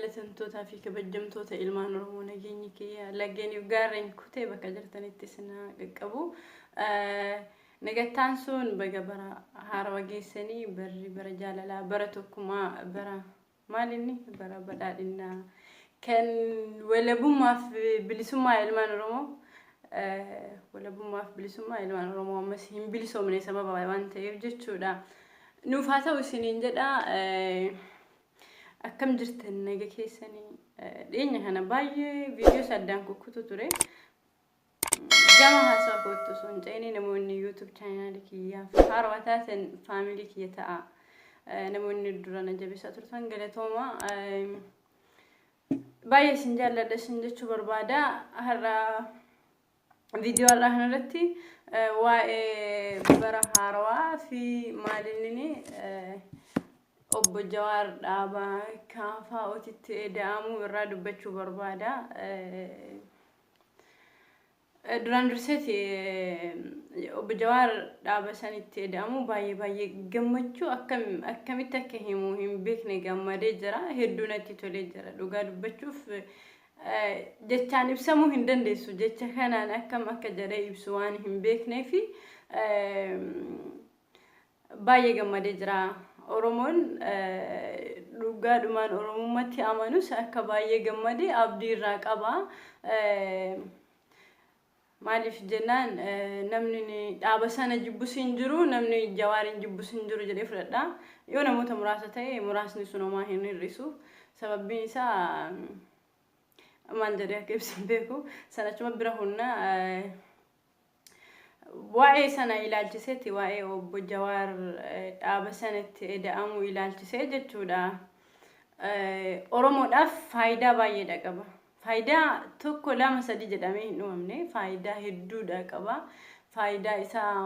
Jaalatamtootaa fi kabajamtoota ilmaan Oromoo, nageenyi kiyya laggeeniif gaarreen kutee bakka jirtanitti isin haa qaqqabu. Nagattaan sun baga bara haarawa geessanii, barri bara jaalalaa, bara tokkummaa, bara maalinni bara badhaadhinnaa kan walabummaaf bilisummaa ilmaan Oromoo, walabummaaf bilisummaa ilmaan Oromoo ammas hin bilisoomne sababa waan ta'eef jechuudha. Nuuf haa ta'u isiniin jedha. Akkam jirtan, naga keessanii? Dhiyeenya kana baay'ee viidiyoo addaan kukkutu ture. Gama haasawa kootti osoo hin ce'inii, namoonni YouTube channelii kiyyaaf haarawaa taatan family kiyya ta'a. Namoonni dura na jabeessaa turtan galatooma. Baay'ee isin jaalladha isin jechuu barbaada. Har'a viidiyoo har'aa kanarratti waa'ee bara haarawaa fi maalinni obbo Jawaar Dhaabaa KFO'titti eda'amuu irraa dubbachuu barbaada. Duraan durseeti obbo Jawaar dhaaba sanitti eda'amuu baay'ee baay'ee gammachuu akkamitti akka himu hin beekne gammadee jira. Hedduu natti tolee jira. Dhugaa dubbachuuf jechaan ibsamuu hin dandeessu. Jecha kanaan akkam akka jedhee ibsu waan hin beeknee fi baay'ee gammadee jira. Oromoon dhugaadhumaan Oromummaatti amanus akka baay'ee gammadee abdii irraa qaba. Maaliif jennaan, namni dhaaba sana jibbus hin jiru, namni Jawaariin jibbus hin jiru jedhee fudhadha. Yoo namoota muraasa ta'e, muraasni sun homaa hin hir'isu. Sababbiin isaa maal jedhee akka ibsu hin beeku. Sana achuma bira humna. Waa'ee sana ilaalchiseeti, waa'ee obbo Jawaar dhaaba sanatti eda'amuu ilaalchisee jechuudha. Oromoodhaaf faayidaa baay'eedha qaba. Faayidaa tokko, lama, sadi jedhamee hin uumamne, faayidaa hedduudha qaba. Faayidaa isaa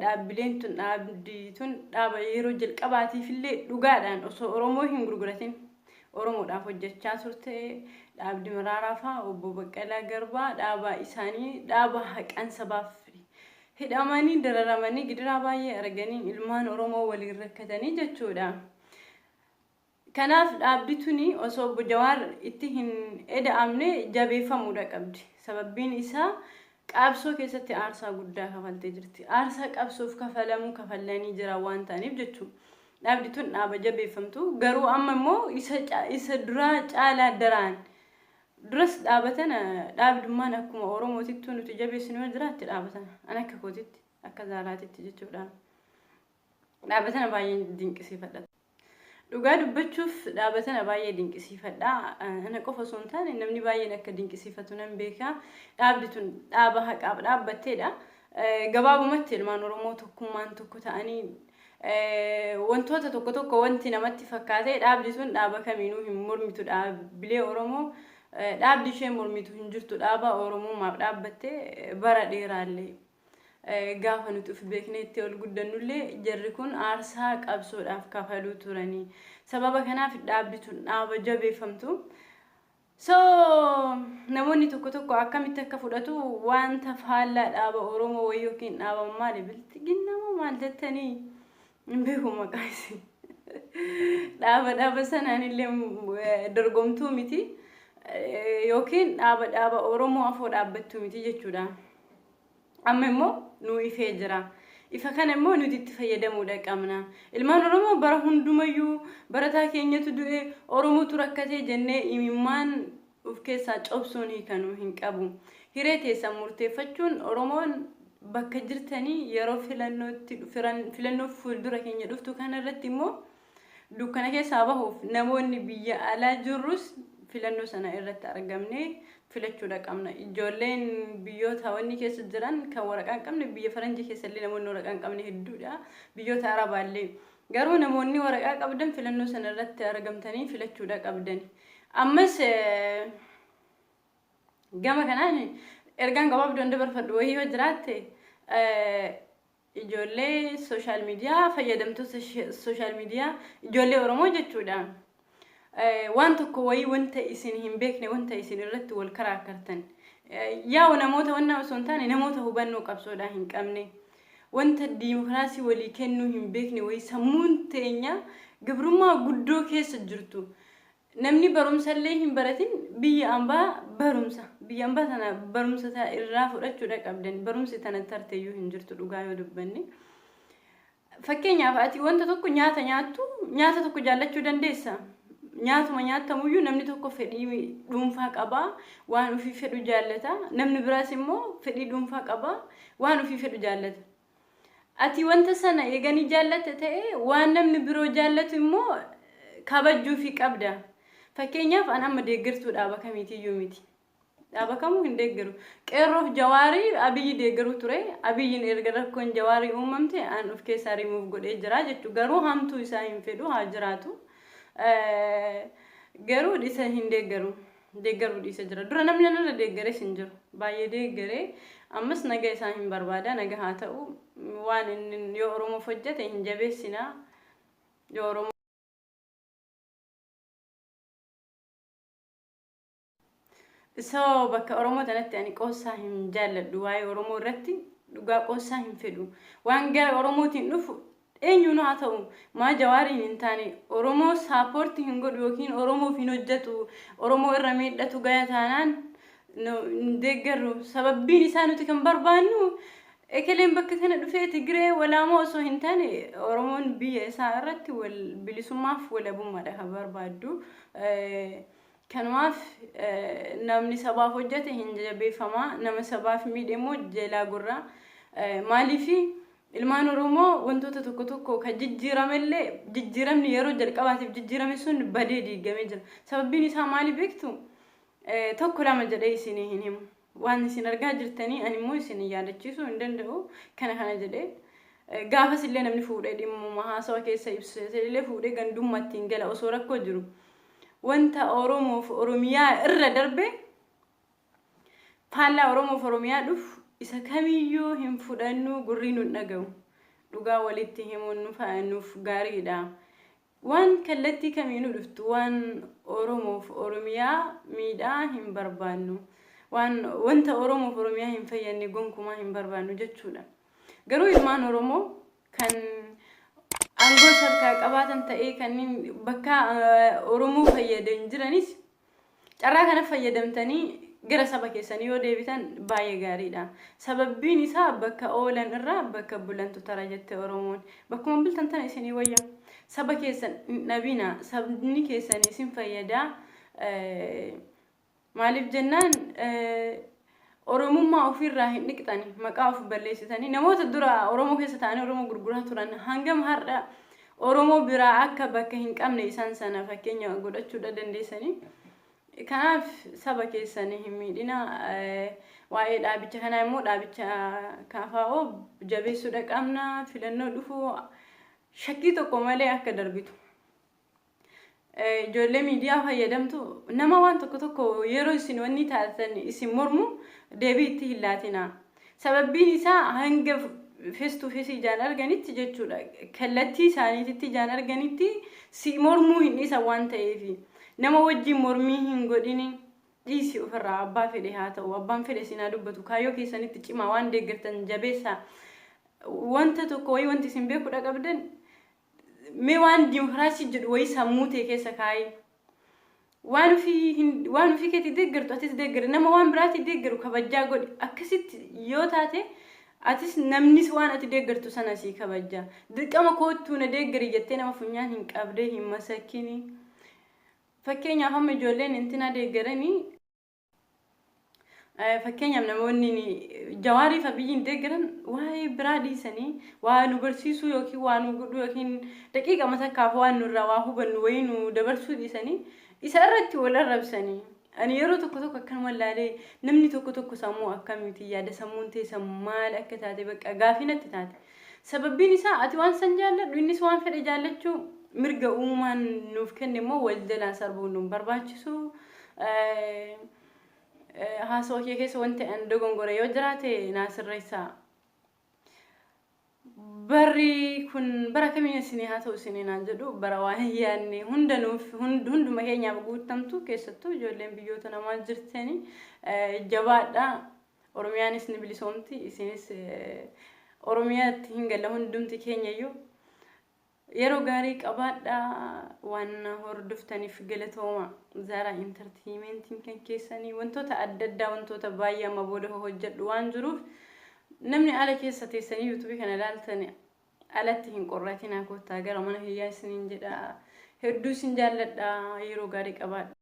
dhaabbileen tun, dhaabbii tun dhaaba yeroo jalqabaatiif illee dhugaadhaan osoo Oromoo hin gurguratin Oromoodhaaf hojjechaa turte. Dhaabdi Maraaraa fa'aa, obbo Baqqalaa Garbaa, dhaaba isaanii dhaaba haqan sabaaf hidhamanii, dararamanii, gidiraa baay'ee arganii, ilmaan Oromoo waliin rakkatanii jechuudha. Kanaaf dhaabbi tuni osoo obbo Jawaar itti hin eda'amne jabeeffamuudha qabdi. Sababbiin isaa qabsoo keessatti aarsaa guddaa kafaltee jirti. Aarsaa qabsoof kafalamuu kafalanii jira waan ta'aniif jechuudha. Dhaabdi tun dhaaba jabeeffamtu, garuu amma immoo isa duraa caalaa daraan duras dhaaba tana, dhaabdummaan akkuma Oromootittuu nuti jabeessinu yoo jiraatte dhaaba tana, an akka kootitti, akka Zaaraatitti jechuudha. Dhaaba tana baay'ee dinqisiifadha. Dhugaa dubbachuuf dhaaba tana baay'ee dinqisiifadha. Ana qofa osoo hin taane namni baay'een akka dinqisiifatu nan beeka. Dhaabdi tun dhaaba haqaaf dhaabbatteedha. Gabaabumatti ilmaan Oromoo tokkummaan tokko ta'anii wantoota tokko tokko wanti namatti fakkaate, dhaabdi sun dhaaba kamiinuu hin mormitu. Dhaabbilee Oromoo dhaabdi ishee mormitu hin jirtu. Dhaaba Oromummaaf dhaabbatte bara dheeraallee gaafa nuti of beeknee itti ol guddannullee jarri kun aarsaa qabsoodhaaf kafaluu turanii. Sababa kanaaf dhaabbi tun dhaaba jabeeffamtu. So namoonni tokko tokko akkamitti akka fudhatu, wanta faallaa dhaaba Oromoo wayii yookiin dhaaba maali, bilxiginnaa maal jettanii hin beeku maqaa isin. Dhaaba sanaan illee dorgomtuu miti yookiin dhaaba Oromoo afoo dhaabbattuu miti jechuudha. Amma immoo nu ifee jira. Ifa kana immoo nuti itti fayyadamuudha qabna. Ilmaan Oromoo bara hundumayyuu barataa keenyatu du'e, Oromootu rakkatee jennee imimmaan of keessaa cobsuun hiikanuu hin qabu. Hiree teessan murteeffachuun Oromoon bakka jirtanii yeroo filannootti, filannoo fuuldura keenya dhuftu kanarratti immoo dukkana keessaa bahuuf namoonni biyya alaa jirrus filannoo sana irratti argamnee filachuudha qabna. Ijoolleen biyyoota wanni keessa jiran kan waraqaa hin qabne, biyya faranjii keessa illee namoonni waraqaa hin qabne hedduudha. Biyyoota Arabaallee. Garuu namoonni waraqaa qabdan filannoo sana irratti argamtanii filachuudha qabdan. Ammas gama kanaan ergaan gabaabduun dabarfadhu wayii yoo jiraatte, ijoollee social media fayyadamtoota, social media ijoollee Oromoo jechuudha. Waan tokko wayii wanta isin hin beekne, wanta isin irratti wal karaakkartan. Yaa'u namoota wannaa osoo hin taane, namoota hubannoo qabsoodhaa hin qabne. Wanta diimokiraasii walii kennuu hin beekne wayii, sammuun teenya gabrummaa guddoo keessa jirtu. Namni barumsallee hin baratin biyya ambaa barumsa biyya ambaa tana barumsa irraa fudhachuudha qabdan. Barumsi tana tarteeyyuu hin jirtu dhugaa yoo dubbanne. Fakkeenyaaf, ati wanta tokko nyaata nyaattu, nyaata tokko jaallachuu dandeessa. Nyaatuma nyaatamuyyuu namni tokko fedhii dhuunfaa qabaa, waan ofii fedhu jaallata. Namni biraas immoo fedhii dhuunfaa qabaa, waan ofii fedhu jaallata. Ati wanta sana eeganii jaallatta ta'e, waan namni biroo jaallatu immoo kabajuufii qabda. Fakkeenyaaf, an amma deeggartuu dhaaba kamiitiyyuu miti. Dhaaba kamuu hin deeggaru. Qeerroof Jawaarii Abiyyi deeggaruu ture. Abiyyiin erga rakkoon Jawaarii uumamte an of keessaa rimuuf godhee jira jechuudha. Garuu hamtuu isaa hin fedhu, haa jiraatu. Garuu isa hin deeggaru. Deeggaruu dhiisa jira. Dura namni narra deeggares hin jiru. Baay'ee deeggaree ammas naga isaa hin barbaada. Naga haa ta'u. Waan inni yoo Oromoof hojjete hin jabeessinaa. Yoo Oromoo So bakka Oromoo tanatti ani qoossaa hin jaalladhu. Waa'ee Oromoo irratti dhugaa qoossaa hin fedhu. Waan gara Oromootiin dhufu eenyuun haa ta'u, maa Jawaariin hin taane, Oromoo support hin godhu yookiin Oromoof hin hojjetu, Oromoo irra miidhatu gaya taanaan hin deeggarru. Sababbiin isaa nuti kan barbaannu ekeleen bakka kana dhufee Tigiree walaamoo osoo hin taane, Oromoon biyya isaa irratti wal bilisummaaf walabummaadha kan barbaaddu. Kanumaaf namni sabaaf hojjete hin jabeeffamaa, nama sabaaf miidhe immoo jalaa gurra. Maaliif ilmaan Oromoo wantoota tokko tokko kan jijjiiramellee, jijjiiramni yeroo jalqabaatiif jijjiirame sun badee diigamee jira. Sababbiin isaa maali beektu? Tokko lama jedhee isinii hin himu. Waan isin argaa jirtanii ani immoo isin yaadachiisuu hin danda'u kana kana jedhee. Gaafas illee namni fuudhee dhimmuma haasawa keessa ibsee illee fuudhee gandummaatti hin gala osoo rakkoo jiru. Wanta Oromoof Oromiyaa irra darbe, faallaa Oromoof Oromiyaa dhufu isa kamiyyuu hin fudhannu, gurrii nun dhaga'u. Dhugaa walitti himuun nuuf gaariidha. Waan kallattii kamiinuu dhuftu waan Oromoof Oromiyaa miidhaa hin barbaannu. Waan wanta Oromoof Oromiyaa hin fayyadne gonkumaa hin barbaannu jechuudha. Garuu ilmaan Oromoo kan aangoo harkaa qabaatan ta'ee kanneen bakka Oromoo fayyadan jiranis, carraa kana fayyadamtanii gara saba keessanii yoo deebitan baay'ee gaariidha. Sababbiin isaa bakka oolan irraa bakka bulantu tara jette Oromoon. Bakkuma bultan tana isinii wayya. Saba keessan hin dhabina. Sabni keessan isin fayyadaa. Maaliif jennaan, Oromummaa ofiirraa hin dhiqxani, maqaa of balleessitanii namoota dura Oromoo keessa ta'anii Oromoo gurguraa turan hangam har'a Oromoo biraa akka bakka hin qabne isaan sana fakkeenya godhachuudha dandeessanii. Kanaaf saba keessan hin miidhina. Waa'ee dhaabicha kanaa immoo, dhaabicha KFO jabeessuudha qabna. Filannoo dhufu shakkii tokko malee akka darbitu. Ijoollee miidiyaa fayyadamtu, nama waan tokko tokko yeroo isin wanni taatan isin mormu deebii itti hin laatina. Sababbiin isaa hanga face to face ijaan arganitti jechuudha. Kallattii isaaniititti ijaan arganitti si mormuu hin dhiisan waan ta'eef, nama wajjin mormii hin godhini, dhiisi ofirraa. Abbaa fedhe haa ta'u, abbaan fedhe isin haa dubbatu, kaayyoo keessanitti cimaa, waan deeggartan jabeessaa. Wanta tokko wayii wanti isin beekuudha qabdan, mee waan dimokiraasii jedhu wayii sammuu ta'e keessa kaa'ee, waan ofii keetii deeggartu atis deeggari, nama waan biraatii deeggaru kabajjaa godhi. Akkasitti yoo taate atis namnis waan ati deeggartu sana sii kabajja. Dirqama koottuu na deeggari jettee nama funyaan hin qabdee hin masakkini. Fakkeenyaaf, amma ijoolleen intina deeggaranii, fakkeenyaaf namoonni Jawaarii fi Abiyyiin deeggaran, waa'ee biraa dhiisanii waa nu barsiisuu yookiin waa nu godhuu yookiin daqiiqa matakkaaf waan nurraa waa hubannu wayii nu dabarsuu dhiisanii isa irratti wal arrabsanii. Ani yeroo tokko tokko akkanuma ilaalee, namni tokko tokko sammuu akkamiiti yaada, sammuun teessa maal akka taate bakka gaafii natti taate. Sababbiin isaa ati waan san jaalladhu, innis waan fedhe jaallachuu mirga uumaan nuuf kenne immoo wal jalaa sarbuun nu barbaachisu. Haasawaa kee keessa wanti an dogongore yoo jiraate naa sirreessaa. Barri kun bara kamiin isinii haa ta'u isinii naan jedhu, bara waan hin yaadne hunda nuuf hunduma keenyaaf guutamtu. Keessattuu ijoolleen biyyoota namaa jirtanii jabaadha. Oromiyaanis ni bilisoomti, isinis Oromiyaatti hin galla hundumti keenyayyuu. Yeroo gaarii qabaadhaa. Waan hordoftaniif galatooma. Zaaraa Entertainmentiin kan keessanii wantoota adda addaa, wantoota baay'ee amma booda hojjedhu waan jiruuf, namni ala keessa teessanii YouTubeii kana ilaaltan alatti hin qorratinaa, kottaa gara mana hiyyaa isiniin jedha. Hedduu isin jaalladha. Yeroo gaarii qabaadha.